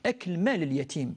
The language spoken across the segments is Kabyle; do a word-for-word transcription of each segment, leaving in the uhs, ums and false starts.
أكل مال اليتيم.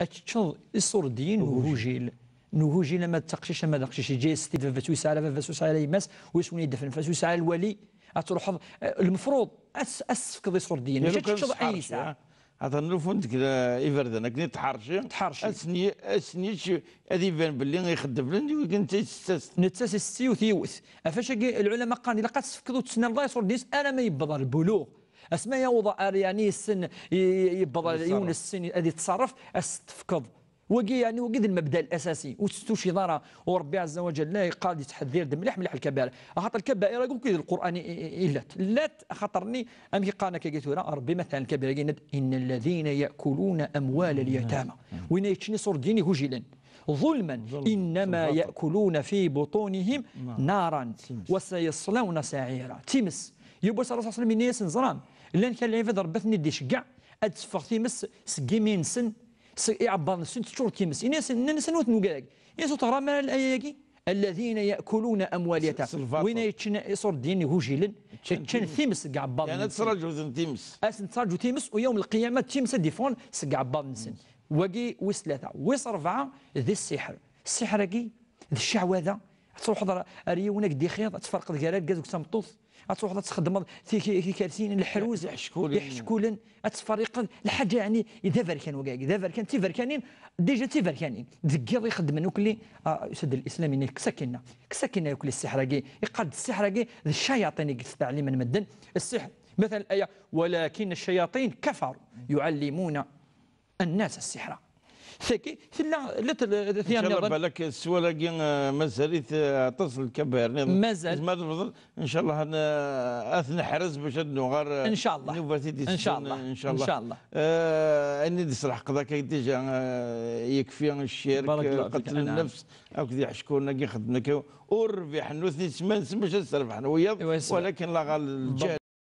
Ad teččeḍ iṣurdiyen n ugujil. N ugujil, ama d taqcict, ama d aqcic, yeǧǧa-yas-t-id baba-s, ur yesɛi ara baba-s, ur yesɛi ara yemma-s, ur yesɛi win yedfen fell-as, ur yesɛi ara lwali. Ad truḥeḍ, eh, lmefruḍ ad s-, ad s-tefkeḍ iṣurdiyen, mačči ad teččeḍ ayen yesɛa. Atan lufun deg, eh, iberdan, akken i tḥerci. Tḥerci. Ad sen-, ad sen-yečč, ad iban belli ixeddem lend, netta yettett-as. Netta yettett yiwet yiwet. Ɣef wacagi, lɛulama qqaren, ilaq ad s-tefkeḍ ur tettnaleḍ ara iṣurdiyen-is, arma yewweḍ ɣer lbuluɣ. Asma yaweḍ ar, yani, yessen, i-, i-, yewweḍ ɣer yiwen ssinn ad yettṣarref, ad s-tefkeḍ. Wagi, yani, wagi d lmebda al-asasi, ur testuciḍ ara. U Ṛebbi ɛezza wa ǧalla yeqqar-d, yettḥeddir-d mliḥ, mliḥ lkabair. Axaṭer lkabair-agi akk i d Lqur'an i, i, i, i llant. Llant, axaṭer-nni, amek i qqaren akkagi tura? Ṛebbi, matalan, lkabair-agi yenna-d: "إن الذين يأكلون أموال اليتامى." Win yeččen iṣurdiyen igujilen. ظلما إنما يأكلون في بطونهم نارا وسيصلون سعيرا. Times. Yiwwas Ṛṛasul صلى الله عليه وسلم yenna-yasen: "Ẓram, llan kra n lɛibad Ṛebbi ad ten-id-iceggeɛ, ad d-teffeɣ times seg imi-nsen, s-, iɛebbaḍ-nsen teččuṛ times." Yenna-yasen, nnan-as: "Anwa-ten wigad-agi?" Yenna-yasen: "Ur teɣram ara laya-agi? الذين يأكلون أموال اليتامى." Win yeččen iṣurdiyen igujilen, ččan times seg iɛebbaḍ-nsen. Ad sen-tettṛaǧu times, u yawm lqiyama times ad d-iffɣen seg iɛebbaḍ-nsen. Wagi wis tlata. Wis ṛebɛa, d ssiḥr. Ssiḥr-agi d cceɛwada. Ad truḥeḍ ar, ar yiwen ad k-d-ixiḍ, ad tferqeḍ gar argaz d tameṭṭut, ad truḥeḍ ad txeddmeḍ ti-, ti-, tikersiyin, leḥruz, iḥeckulen, ad tferriqeḍ lḥaǧa, yani, d aberkan wagagi, d aberkan, d tiberkanin, déjà d tiberkanin. Deg yiḍ ixeddmen ukli, ah, yusa-d Lislam yenna-k: "Kkes akinna, kkes akinna ukli ssiḥr-agi." Iqqar-d ssiḥr-agi d ccayaṭin i yesteɛlimen medden. Ssiḥr, matalan, aya: "ولكن الشياطين كفروا يعلمون الناس السحر." Tagi tella, la tel-, tya nniḍen. Balak sswal-agi, eh, mazal-it, eh, aṭas n lkabair nniḍen. Mazal. Nezmer ad nefḍel, ncallah, ad n-, ad t-neḥrez bac ad nuɣal, eh, nnubat i d-iteddun, ncallah. Eh, ayen i d-tesreḥqeḍ akka déjà, eh, yekfi ccirk, qetl nnefs, akked iḥeckulen-agi xeddmen akka, ur rbiḥen nutni s iman-nsen bac ad srebḥen wiyaḍ, walakin la ɣal lǧahl.